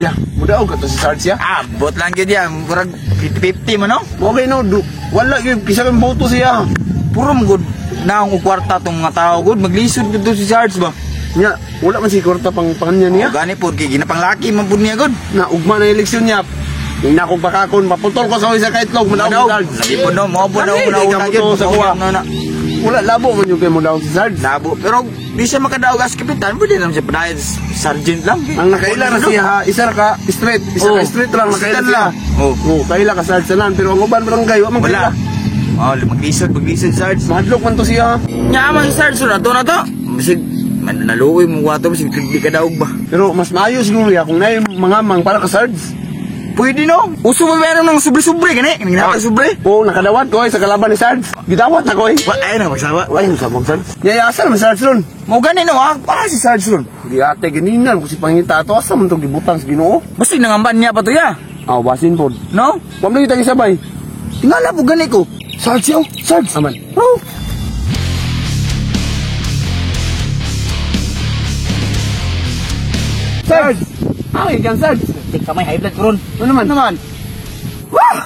Ya, mudaog ka to si Sarge ya. Ah, bot lang gyud yan. Murag 50-50 man no? Okay no, du, wala gyud kisa kang boto siya. Puro man gud naong og kwarta tong mga tao gud. Maglisod gud to si Sarge ba? Nya, wala man si kwarta pang panganya niya. Oh, gani pod kay ginapanglaki man pud niya gud. Na ugma na eleksyon niya. Ning ako bakakon maputol ko sa isa ka itlog mudaog si Sarge. Lagi pod no, mao pod na Lagi, una di ka una gyud mo to sa kuha. Na, na. Wala labo man yung kay mudaog si Sarge. Labo. Pero di siya makadaog as kapitan, pwede naman siya padayon sergeant lang. Ang nakaila ra siya ha, isa ra ka straight, isa Oh. ka straight lang nakaila Straight siya. lang. Oh. Oh, kaila ka Sarge tanan pero ang uban barangay wa man Wala. kaila. Oh, maglisod, maglisod Sarge. Mahadlok man to siya. Nya man si Sarge na to na to. Bisig man naluoy mo wato bisig di ka daog ba. Pero mas maayo siguro ya kung naay mga mang para ka Sarge. Pwede no. Uso ba meron ng sobre-sobre gani? Ginatag sobre. Oo, nakadawat ko ay sa kalaban ni Sarge. Gidawat na ko eh. Wa ay na magsawa. Ay, sa mong Sarge. Yaya, asa naman Sarge ron? Mo gani no ah, para si Sarge ron. Di ate, ganinan ko si pangita ato. Asa man itong gibutang sa Ginoo? Basta nangamban niya pa to ya. Ah, basin po. No? Wam lagi tayo sabay. Tingala po gani ko. Sarge yo, Sarge. Aman. Oh. Sarge! Ay, kan Sarge. Tik kamay high blood karon. Ano naman? Naman. Wah!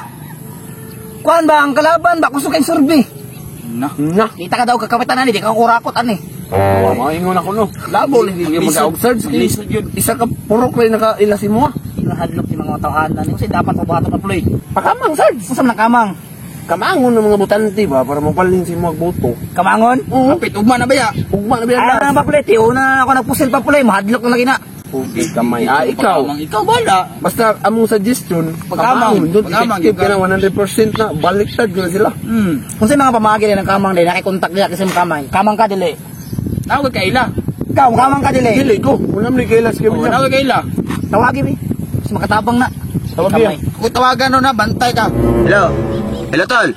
Kuan ba ang kalaban ba kusog kay survey? Na. Na. Kita ka daw kakapitan ani, di ka kurakot ani. Oh, maingon ako no. Labo lagi yung Maglisod. mag Sarge. Maglisod yun. Isa ka purok rin nakaila si mo. Nahadlok ni mga tawhanan ni. Kasi dapat pabuhaton pa puloy. Pakamang Sarge. Unsa man ang kamang? Kamangon ng mga butante ba para mapalin si mo boto. Kamangon? Oo. Kapit ugma na ba ya? Ugma na ba yan? Ah, pa puloy, tiyo na ako nagpusil pa puloy, mahadlok na lagi na. Okay, kamay. Ah, ikaw. Pagkamang ikaw bala. Basta among suggestion, Pagkamang. pagkamang, doon Pagkamang, effective ka na 100% na baliktad ko na sila. Kung sa mga pamagi ng kamang dili, nakikontak nila kasi mga kamang. Kamang ka dili. Nawag kaila. Ikaw, kamang ka dili. Dili ko, wala man kailas kami Oh, niya. nawag kaila. Tawagi mi. Mas makatabang na. Tawagi, Kamay. Kung tawagan no na bantay ka. Hello. Hello tol.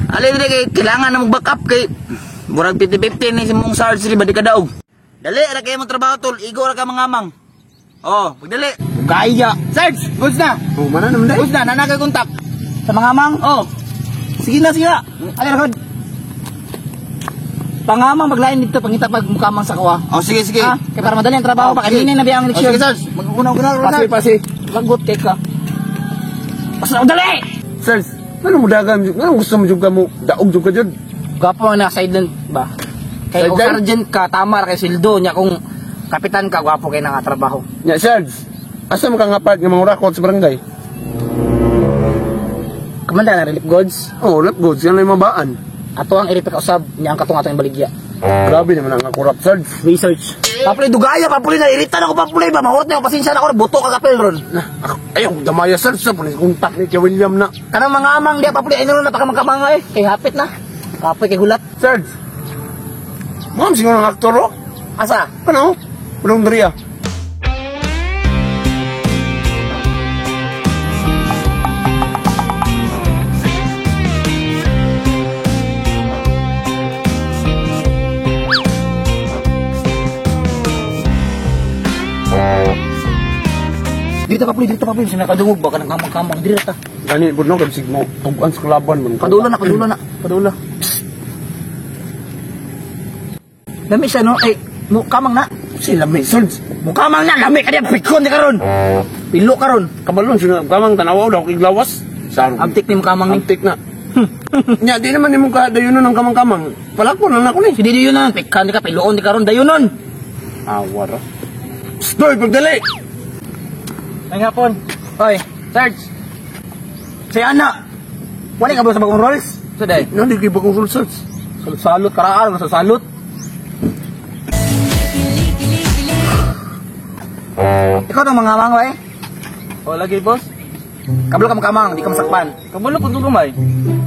Ali dili kay kailangan na mag-back up kay murag 50-50 ni si mong Sarge ri ba di ka daog. Dali ra kay mong trabaho tol, igo ra ka mga amang. Oh, pagdali. Kaya. Sarge, goods na. Oh, mana naman dahil. Goods na, nanagay kontak. Sa mga amang? Oh, Sige na, sige na. Ali rakod. Pangamang maglain dito pangita pag mukamang sa kuha. oh sige sige. Ha? Kaya para madali ang trabaho, Oh, baka sige. hindi na ang Oh, eleksyon. sige Sarge, mag-una-una ra Pasi, na. pasi. Lagot kay ka. Basta dali! Sirs, ano mo dagan? Ano gusto mo jud ka mo? Daog jud ka jud. Gwapo ang naka sideline ba? Kay kung Sideline? sergeant ka, tama ra kay sweldo niya kung kapitan ka, gwapo kay nakatrabaho. Nya, Sirs. Asa man ka nga part nga mga rakot sa barangay? Kamanda na relief goods. Oh, lap goods yan lang mabaan. Ato ang irita kausab niya ang katong ato ang baligya. Grabe naman ang corrupt, Sirs. Research. Papuloy dugaya, papuloy na irita na ko papuloy ba mahurot na ako pasensya na ako buto ka kapel ron. Na, ako, ayaw, damaya Sirs sa pulis kontak ni Tia William na. Kanang mga amang diya papuloy ay na pakamakabanga eh. Kay hapit na. Kapoy kay gulat. Sirs. Ma'am, siguro ang aktor, oh. Asa? Ano? Walang dariya. Dito papuloy, dito papuloy sa nakadungog ba kanang kamang-kamang dito ta. Gani, budno, kabisig mo. Tuguan sa kalaban man. Padula na, padula na. Padula. Lami siya no, ay mo kamang na. Sila may Sirs. Mukamang na lami ka diya pikon di karon. Pilo karon. Kabalon, sila kamang tanawaw daw kiglawas. Sarong. Abtik ni mukamang ni. Antik na. Nya, di naman nimo ka dayunon ng kamang-kamang. Palakpo na nako ni. Si Didi yun na, pikan di ka piloon di karon dayunon. Awara. Stoy, pagdali! Ay hapon. Oy, Sarge. Si Ana. Wala ka ba sa bagong rolls? Suday. Nandi kay bagong rules, Sarge. Salot karaan, salot. Ikaw tong mga amang, eh. Oh, lagi boss. Kabalo ka makamang, di ka masakpan. Kamulo pud gamay.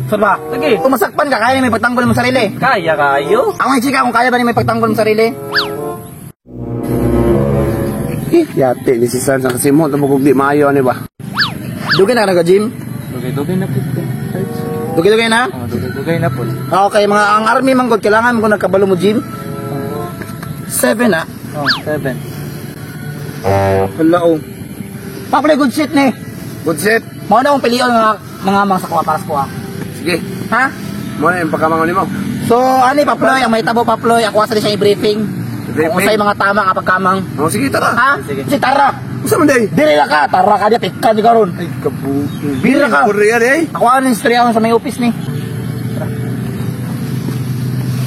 Saan ba? Lagi. Kung masakpan ka, kaya may pagtanggol mo sarili. Kaya kayo. Ang mga chika, kung kaya ba ni may pagtanggol mo sarili? Eh, yate ni si Sarge ang kasi mo tabog di maayo ani ba. Dugay na ka nag-gym? Dugay-dugay na pud. Sarge. Dugay-dugay na? Oh, dugay-dugay na pud. Okay, mga ang army man gud, kailangan mo kung nagkabalo mo gym. 7 na. Oh, 7. Hala oh. Pakulay good shit ni. Good set. Mao na akong pilion mga amang sa kuha para sa kuha. Sige. Ha? Mo na yung pagkamangon nimo. So, ani Paploy, ang may tabo Paploy, ako sa siya i-briefing. Briefing? Kung unsay mga tama nga pagkamang. Oh, sige tara. Ha? Sige. Si tara. Usa man day? Dili na ka, tara ka diya, pikka di karon. Ay, kabuti. Bira ka. Korea day. Ako ano yung istorya sa may office ni.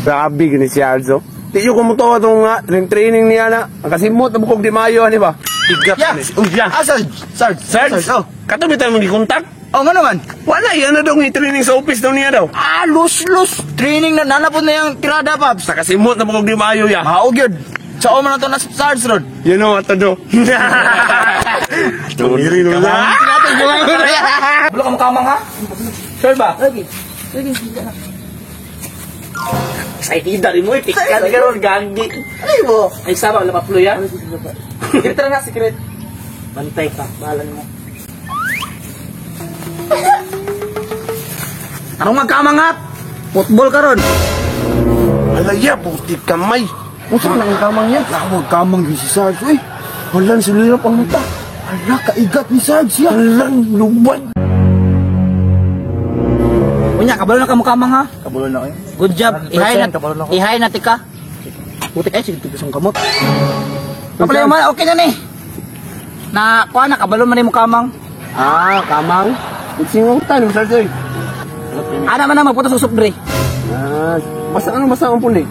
Grabe gini si Alzo. Di yung kumuto itong nga, training niya na. Ang kasimot na bukog di mayo, ano ba? Igat Yeah. ni. Oh, yeah. Ah, Sarge. Sarge. Sarge, oh. Kato bitaw mong gikontak? Oh, nga naman. Wala, yan na daw ng training sa office daw niya daw. Ah, lus-lus. Training na, nanapod na yung tirada, Paps. Sa kasimot na bukog di mayo ya. Maog yun. Sa man na to na Sarge ron. You know what to do. Tumiri no na. Bulo ka mukamang ha? Sure ba? Okay. Okay, sige na. Excited na rin mo, eh. Pikka di karon, gagi. Ano mo? Ay, sama, wala pa ya. Secret na, secret. Bantay ka, bahala mo. Anong magkamangap? Football karon. Alaya, puti kamay. Unsa man ang kamang yan? Lawag kamang yun si Sarge, uy. Walang sulirap ang mata. Ala, kaigat ni Sarge ya. Alang, lubad. Unya, kabalo na ka mukamang ha. Kabulo na kayo. Good job. Ihay na, kabalo na ako. ihay na tika. Putik ay, sige, tigas ang kamot. Kapalay man, okay na ni. Na, kuha na, kabalo man ni mukamang. Ah, kamang. Singong tan, Sarge, uy. Ana man na, magputos sa sobre. Ah, basta ano, basta ang puli.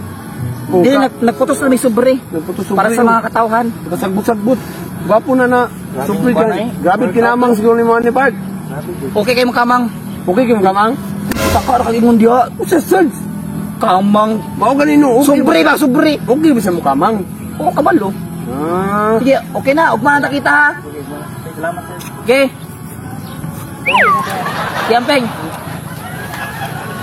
Oh, Hindi, nagputos na may sobre. Nagputos sobre, Para sa oh. mga katawhan. Kasagbot-sagbot. Gwapo na na. Supli kuwan ka. eh. Grabe kinamang siguro ni mga ni Park. Okay kay mukamang. Okay kay kamang. Taka ra kag ingon diha. Usa Sarge. Kamang. Mao ganino. Okay Sobre ba, sobre. Okay ba sa mukamang? Oo, kabalo. Ah. Sige, okay na. Ugma na kita ha. Salamat, sir. Okay. Siyampeng.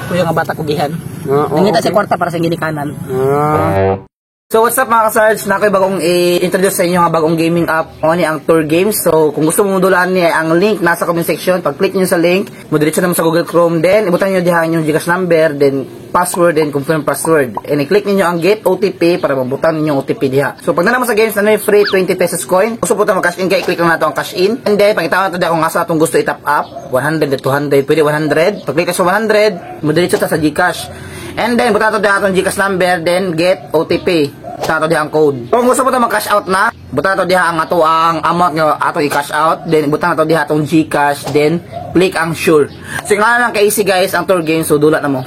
Kuya nga bata kugihan. Ah, oo, Nangita okay. sa kwarta para sa ginikanan. Ah. So what's up mga ka-Sarge? Na ako'y bagong i-introduce sa inyo nga bagong gaming app o ni ang Tour Games. So kung gusto mo dulaan ni ang link nasa comment section. Pag-click niyo sa link, mo diretso naman sa Google Chrome. Then ibutan niyo diha ang inyong GCash number, then password, then confirm password. And i-click niyo ang get OTP para mabutan ninyo ang OTP diha. So pag nanaman sa games, ano yung free 20 pesos coin. Gusto po ito mag-cash in, kaya i-click lang nato ang cash in. And then pangitaon nato diha kung asa atong gusto i-top up, 100 to 200, pwede 100. Pag-click sa 100, mo diretso ta sa GCash. And then, buta to diha atong GCash number, then get OTP. Buta to diha ang code. Kung gusto mo ta mag-cash out na, buta to diha ang ato ang amount nga ato i-cash out, then buta to diha atong GCash, then click ang sure. So nga lang kay easy guys ang tour game, so dula na mo.